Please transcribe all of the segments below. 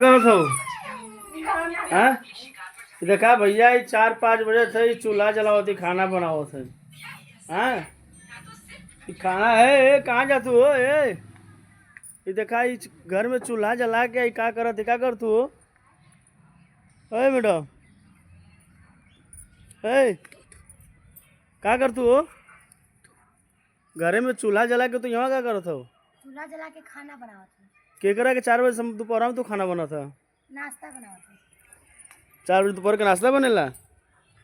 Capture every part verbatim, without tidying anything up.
करत हो? हाँ? देखा भैया, ई चार पाँच बजे से ई चूल्हा जलावत है, खाना बनावत है। हाँ? ई खाना है, ए, कहाँ जातू हो, ए? ई देखा, ई घर में चूल्हा जला के ई का करत है, का करतू हो? ओए मैडम, ए, का करतू हो? घरे में चूल्हा जला के तू यहाँ का करत हो? चूल्हा जला के खाना बनावत हूँ। केकरा के चार बजे से दोपहर में तू खाना बनात है? नाश्ता बनावत हूँ। चार बजे दोपहर के नाश्ता बनेला?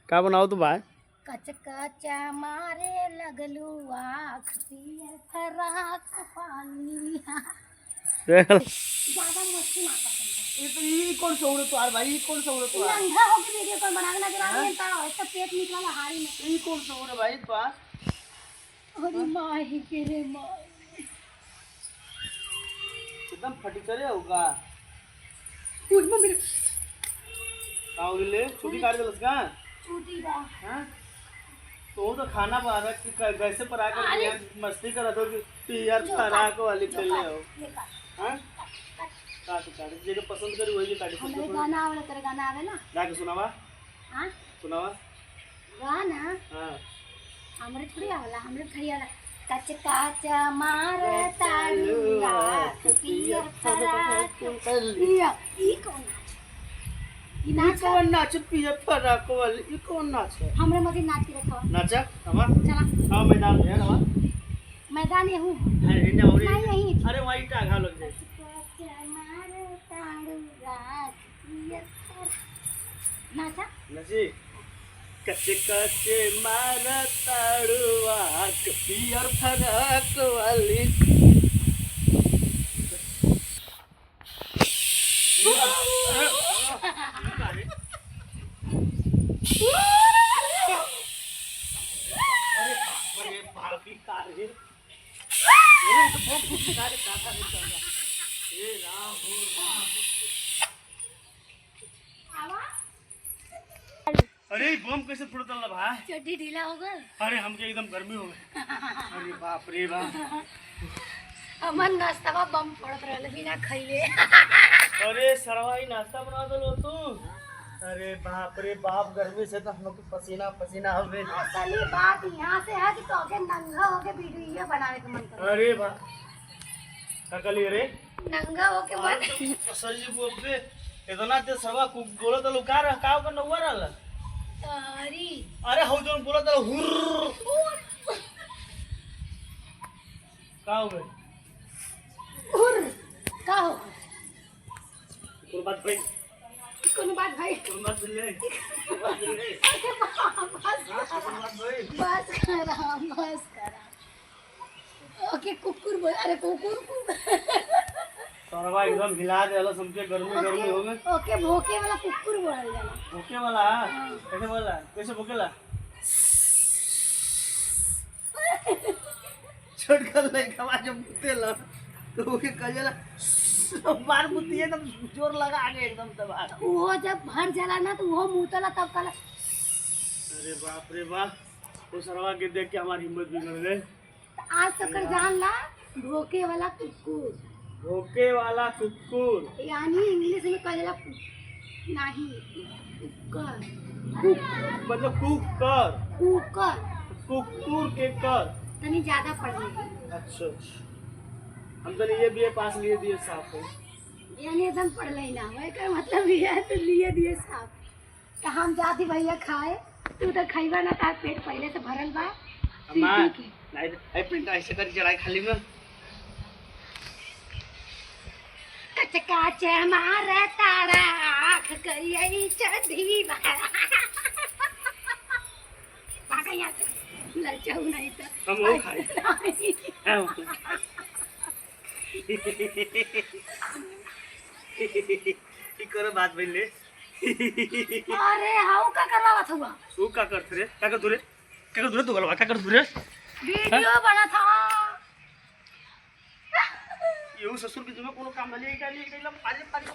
का बनाओ तू भाई? कच कच मारे लगलू आँख, पियर फराक पाली। देख ल। ज्यादा मस्ती ना पसंद है। ये तो, ये कौन सा उड़े तुहार भाई, ये कौन सा उड़े तुहार? नंगा होके वीडियो कॉल बना के ना जरा हाँ? लेता है, तो पेट निकला हारी में। ये कौन सा उड़े भाई तुहार? अरे माही के रे माही। एकदम फटीचरे होगा। उठ मम्मी रे। का हो गेले? छुट्टी काट देलस का? छुट्टी बा। हाँ? तो वो तो खाना बना रहा कि कै-, कैसे पर आकर के अरे! यहाँ मस्ती करत हो कि पियर जो फराक काट, वाली जो पहले काट, हो। ये काट। हाँ? काट, काट। काट, काट। जे के पसंद करी वही काट। हमरे गाना आवेला, तेरे गाना आवेला? गा के सुनावा। हाँ? सुनावा। गाना? हाँ। हमरे थोड़ी आवेला, हमरे थोड़ी आवेला। कच कच मार ताड़ू आँख, पियर फराक। ई, ई कौन नाच? ई ई नाच कौन नाच? पियर फराक वाली, ई कौन नाच है? हमरे मती नाच के देखावा। नाचा, आवा। चला। आवा मैदान में, आवा। मैदान यहू है। है, इन्हें और नहीं, यही। अरे, वही टांगा लग जाए। कच कच मार ताड़ू आँख, पियर फराक। नाचा। नाची। कच कच मार ताड़ू आँख, पियर फराक वाली। अरे बाप रे, भाभी का रे? अरे, तो बहुत कुछ सिखा दे, काका नहीं करना। हे राम, हो राम। अरे, ई बम कैसे फुटत रहल बा? चड्डी ढीला हो गल। अरे, हमके एकदम गर्मी हो गई। अरे बाप रे बाप। हमर नाश्तावा बम फोड़त रहल बिना खइले। अरे सरवा, ई नाश्ता बना देलो तू? अरे बाप रे बाप, गर्मी से तो हमके पसीना पसीना हो गइल। असली बात यहाँ से है कि तोके नंगा होके वीडियो बनावे के मन करे। अरे बा-, का कहली रे? नंगा होके मन। अरे तो सही बोल बे, इतना तेज सरवा कु-, गोलत रहल, का रह, का ओकर नौवा रहल? अरे। अरे हौ जौन बोलत रहल, हुर्र। का हो गए? हुर्र, का हो? कौन बात भाई? कौन बात भाई? कौन बात बोल रहे? कौन बात बोल रहे? अरे बाप, बस हाँ, कौन बात भाई? बस करा, बस करा। ओके, कुकुर बोल, अरे कुकुर, कुकुर। सरवा एकदम हिला देला, समझे गर्मी, ओके, गर्मी हो गए। ओके, भोंके वाला कुकुर बोलल जाला। भोंके वाला? हाँ। कैसे बोला? कैसे भोंकेला? छोटका लइकवा जब मुतेला, तो ओके कहल जाला, बार मुतिए, एकदम जोर लगा के एकदम दबा के। उहो जब भर जाला ना, तो उहो मुतेला, तब कहला। अरे बाप रे बाप, वो सरवा के देख के हमार हिम्मत बिगड़ गए। तो आज तो कर जान ला, भोंके वाला कुकुर। भोंके वाला कुकुर। यानी इंग्लिश में कहल जाला कु-, नाही, कुकर। कुक, मतलब कुकर। कुकर। कुकुर के कर। तनी ज्यादा पढ़ ले। अच्छा, अच्छा। हम तो ये बीए पास लिए दिए साहब को। यानी एकदम पढ़ ले ना, वही का मतलब ये है तो लिए दिए साहब। तो हम जाती भैया खाए, तू तो खइबा ना, तार पेट पहले से भरल बा। अम्मा, पी पी के। नहीं, ए, पेंट ऐसे कर चढ़ाई खाली में। कच कच मार तारा आँख करियई चढ़ी बा। भागा यहाँ से, ललचाऊ नहीं तो। हम वो खाए। नहीं। हम। ई करो बात भइले। अरे, हाउ का करवावत हुआ? तू का करत रे? का करत रे? का करत रे तू गलवा? का करत रे? वीडियो हाँ? बनत हा। यहू ससुर के जुमे कोनो काम भले, एक डाली, एक डाली, पाले, पाले।